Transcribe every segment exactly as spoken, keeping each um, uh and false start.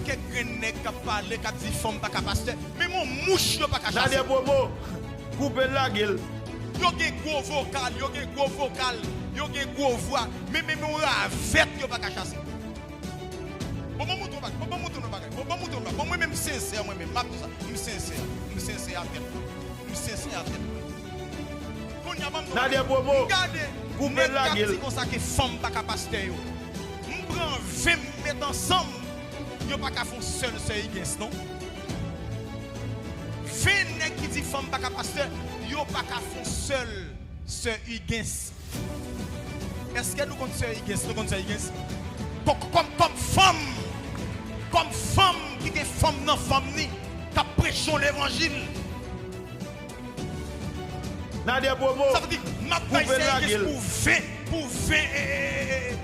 Kèk grenn nèg k ap pale, k ap di fanm pa ka pastè. Menm yon mouch yo pa ka chase. Nadia Promo, koupe l, lage l. Yo gen gwo vokal, yo gen gwo vokal, yo gen gwo vwa. Men menm yon ravèt yo pa ka chase. Bon, bon, mouton bagay. Bon, bon, mouton bagay. Bon, bon, mouton bagay. Bon, mwen menm sensè, mwen menm. M ap di sa. M sensè. M sensè avèk mwen. M sensè avèk mwen. Kounye a, ban m Nadia Promo, m gade koupe nèg k ap lage l. Di konsa ke fanm pa ka pastè yo. M pran ven m met ansanm, yo pa ka fè yon sèl sè Higgins, non. Ven nèg ki di fanm pa ka pastè, yo pa ka fè yon sèl sè Higgins. Èske nou konn sè Higgins? Nou konn sè Higgins? Kò-, kòm, kòm fanm, kòm fanm ki gen fanm nan fanm ni, k ap preche yon levanjil. Nadia Promo, sa vle di, m ap bay koupe sè lage Higgins l. Pou ven, pou ven, eh, eh, eh, eh,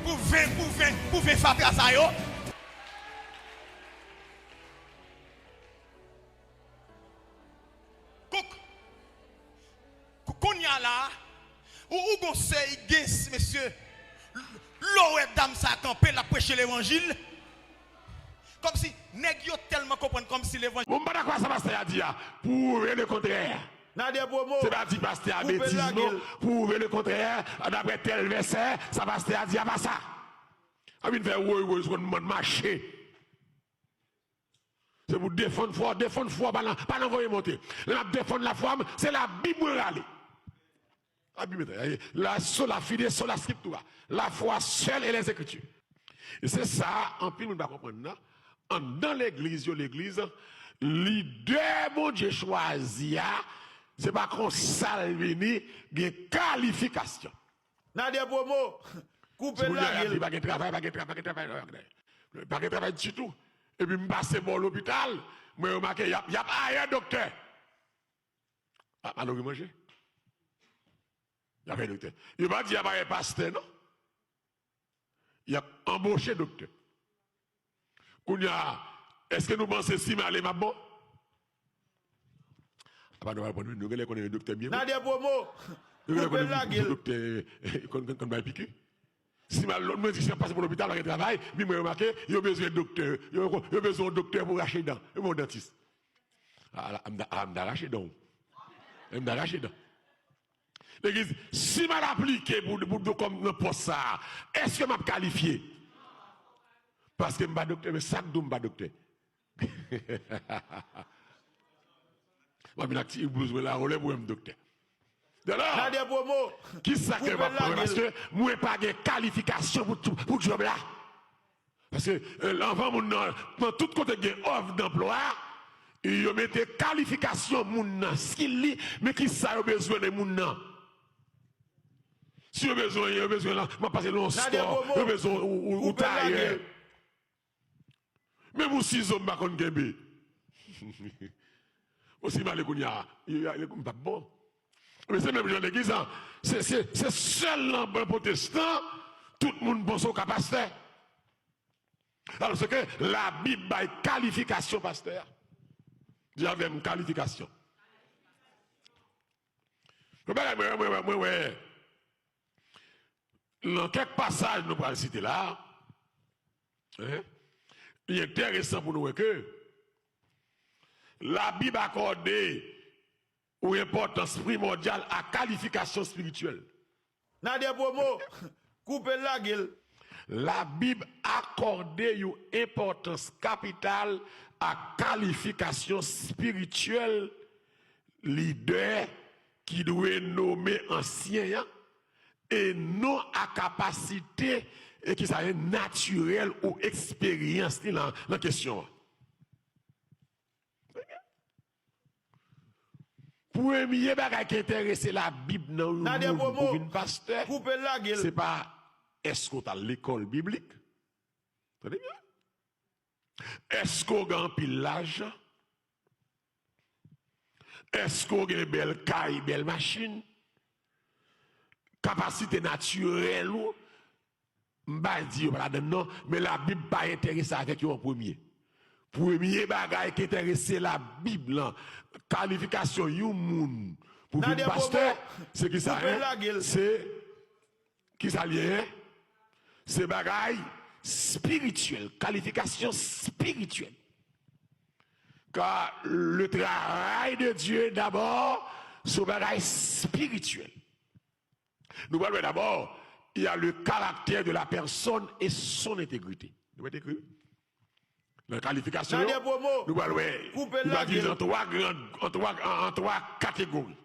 pou ven, pou ven, pou ven fatra sa yo. Kouk. Kou-, kounye a la, ou, ou gon sè Higgins, mesye, l-, lè w wè dam sa kanpe, l ap preche levanjil, kòmsi nèg yo tèlman konprann kòmsi levanjil. Bon, m pa dakò ak sa pastè a di a. Pwouve lekontrè. Nadia Promo, se pa di pastè a betiz, non. Pwouve lekontrè, daprè tèl vèsè, sa pastè a di a pa sa. A vin fè woy woy sou konn bann mache. Se pou defann fwa w, defann fwa w, pa nan, pa nan voye monte. Lè m ap defann lafwa m, se Labib mwen rale. Labib, la sola fide, sola scriptura. La foi seule et les Écritures. E se sa, anpil moun pa konprann nan. Anndan legliz yo, legliz, lidè Bondye chwazi a, se pa konsa l vini, gen kalifikasyon. Nadia Promo, koupe l, lage l. Li pa gen travay, pa gen travay, pa gen travay, pa gen travay. Pa gen travay ditou. Epi m pase bò lopital, mwen remake y ap, y ap ayè doktè. A, pa louvri manje. Y ap ayè doktè. Yo pa di y ap ayè pastè, non. Y ap anboche doktè. Kounye a, èske nou panse si m ale m ap bon? Apa nou pa konn, nou genlè konnen doktè byen. Nadia Promo, koupe l, lage l. Doktè konn, konn, konn bay piki. Si m al lòt, mwen di si m ap pase pou lopital, pa gen travay, epi mwen remake, yo bezwen doktè, yo, yo bezwen yon doktè pou rache dan, yo bezwen yon dantis. A, la, m ta, a, m ta rache dan w. M ta rache dan. Legliz, si m al aplike pou, pou, pou kòm nan pòs sa a, èske m ap kalifye? Paske m pa doktè, men sa k di w m pa doktè? M ap vin ak ti blouz mwen la, olè pou wè m doktè. Alò, kisa ke m ap pran? Paske mwen pa gen kalifikasyon pou, pou djòb la. Paske, eh, anvan moun nan, nan tout kote gen òf danplwa, yo mete kalifikasyon moun nan, skill li, men kisa yo bezwen nan moun nan. Si yo bezwen, yo bezwen lan, m ap pase nan yon stò, yo bezwen ou, ou, ou tayè. Menm yon sizo m pa konn kenbe. Bon, si m ale kounye a, yo, yo, m p ap bon. Men se menm jan legliz la. Se, se, se sèl nan, nan pwotestan, tout moun panse w ka pastè. Alòske Labib bay kalifikasyon pastè a. Di avè m, kalifikasyon. Yon bagay mwen, mwen, mwen, mwen wè. Nan kèk pasaj nou pral site la, hein, li enteresan pou nou wè ke Labib akòde yon enpòtans primòdyal a kalifikasyon espirityèl. Nadia Promo, koupe l, lage l. Labib akòde yon enpòtans kapital a kalifikasyon espirityèl lidè ki dwe nonmen ansyen an, e non a kapasite, e ki sa ye, natirèl ou eksperyans li nan, nan kesyon an. Premye bagay ki enterese Labib nan yon moun pou vin pastè, se pa èske w t al lekòl biblik. Tande byen. Èske w gen anpil lajan? Èske w gen bèl kay, bèl machin? Kapasite natirèl ou, m pa di yo pa ladann non, men Labib pa enterese avèk yo an premye. Premye bagay ki enterese Labib lan, kalifikasyon yon moun pou vin pastè, se kisa, hein? Se kisa l ye, hein? Se bagay, spirituel, kalifikasyon spirituel. Car le travail de Dieu d'abord, se yon bagay spirituel. Nou pral wè dabò, il y a le caractère de la personne et son intégrité. Nou mèt ekri. Nan kalifikasyon yo, nou pral wè, nou pral divize an twa gran, an twa, an, an twa kategori.